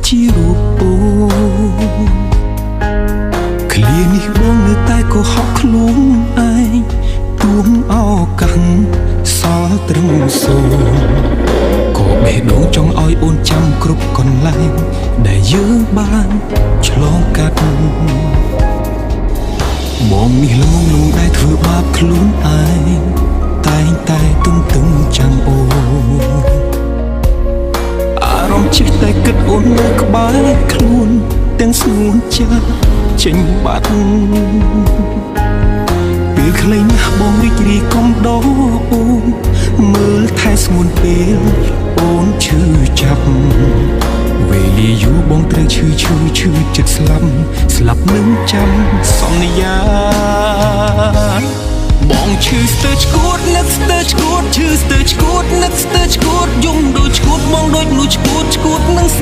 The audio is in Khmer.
ជារូបអូនឃ្លានេះបងនៅតែកុហកខ្លួនឯងទួងឱកាសសល់ត្រឹមសូន្យក៏បេះដូងចង់ឲ្យអូនចាំគ្រប់កន្លែងដែលយើងបានឆ្លងកាត់ បងនេះល្ងងលងដែលធ្វើបាបខ្លួនឯងតែងតែទន្ទឹងចាំអូនអារម្មណ៍ចេះតែគិតអូននៅក្បែរខ្លួនទាំងស្ងួនចាចេញបាត់ពេលខ្លីណាស់បងរីករាយកំដរអូនមើលថែស្ងួនពេលអូនឈឺចាប់ វេលាយូរបងត្រូវឈឺឈឺឈឺចិត្តស្លាប់ស្លាប់នឹងចាំសន្យាបងឈឺស្ទើរឆ្កួតនឹកស្ទើរឆ្កួតឈឺស្ទើរឆ្កួតនឹកស្ទើរឆ្កួតយំដូចឆ្កួតបងដូចមនុស្សឆ្កួតឆ្កួតនឹងស្